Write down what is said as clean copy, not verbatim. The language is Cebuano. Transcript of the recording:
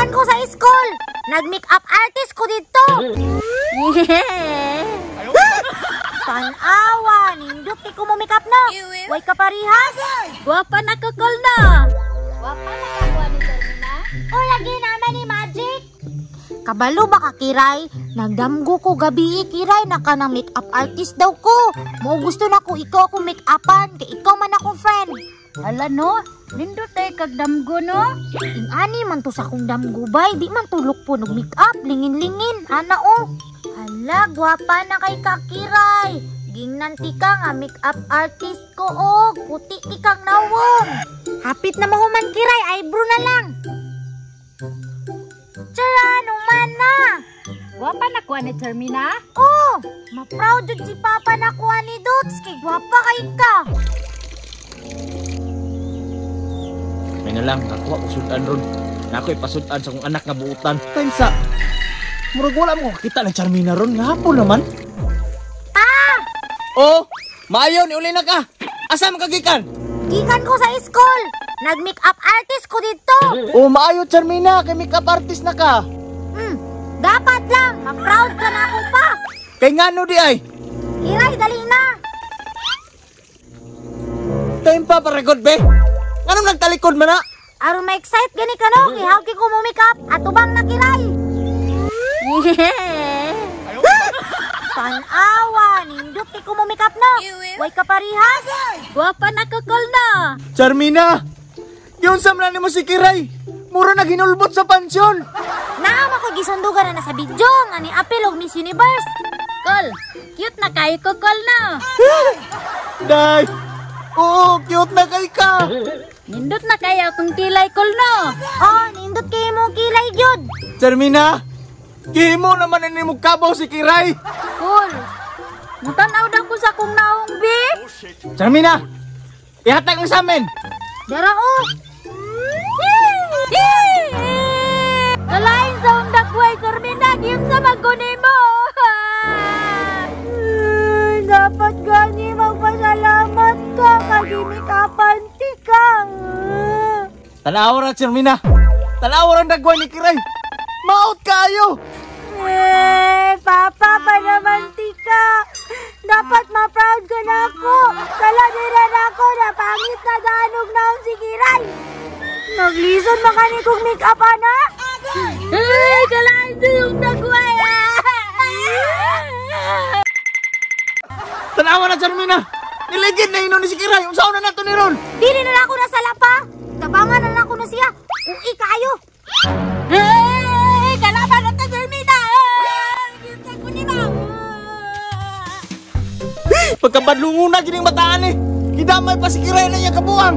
Gikan ko sa school. Nag-make-up artist ko dito. Tanawa, nindot kay ko mo make-up no. Way ka parihas. Gwapa na ko, Kol, no? Gwapa na ka kuha ni Termina? O lagi naman ni Magic. Kabalo ba ka, Kiray? Nagdamgo ko gabi, Kiray, na ka ng make-up artist daw ko. Mo gusto na ko ikaw akong make-upan, kay ikaw man akong friend. Ala no, nindot ay kag damgo no? Ing-ani man to sa akong damgo bay, di man tulok po nog make-up, lingin-lingin, ana oh. Hala, gwapa na kay ka, Kiray. Gingnan ti ka nga make-up artist ko oh, puti ti kang nawong. Hapit na mahuman, Kiray, eyebrow na lang. Charan, human na. Gwapa na kuha ni Termina? Oh, ma-proud jud si Papa na kuha ni Dots, kay gwapa kay ka. May na lang, kakuha ko sudan ron. Na ako'y pasudan sa kong anak nga buutan. Time sa... Murag wala mo kakita ng Charmina ron. Nga naman. Pa! Oh! Maayo, ni uli na ka! Asa man kagikan? Gikan ko sa school. Nag-make-up artist ko dito. Oh, maayo Charmina, kay make-up artist na ka. Dapat lang, ma-proud ka na ako pa. Kay ngano di ay? Kiray, dali na. Time pa para good be. Nganong nagtalikod man na? Aron ma-excite gani ka no, kay how ko mo make-up atubang na Kiray. Tanawa, nindot kay ko mo make-up no. Way ka parihas. Gwapa na ko, Kol, no? Charmina! Giunsa man nimo si Kiray? Mura na ginulbot sa pansyon. Naama ko gisundugan na sa video nga ni apil og Miss Universe. Kol, cute na kayo ko, Kol, no? Day! Oo, cute na kay ka. Nindot na kayo akong kilay, Kol, no? Oh, nindot kay mo kilay gyud. Charmina! Gihimo naman na nimo kabaw si Kiray. Kol, mutanaw daw ko sa akong naong, bi. Charmina! Ihatag mo sa amin. Dara oh. Kalain sa undagway, Termina, giyon sa magkuni mo. Dapat gani magpasalamat ka kagimikapanti ka. Tanaw ra, Charmina. Tanaw ra ang dagway ni Kiray. Maot kayo. Eh, Papa, panamanti ka. Dapat ma-proud ka na ako. Kaladira na ako na pangit na danog naon si Kiray. Naglison makani kong make-up, ana. Eh, kalain sa yung dagway. Tanawa na, Charmina. Niligid na ino ni si Kiray. Unsaon na nato ni ron? Dili na ako na sa lapa. Tabangan na ako na siya. Kung ikayo. Eh, kalaban na ta, Charmina. Pagkabadlungo na gining bataan eh. Gidamay pa si Kiray na iyang kabuang.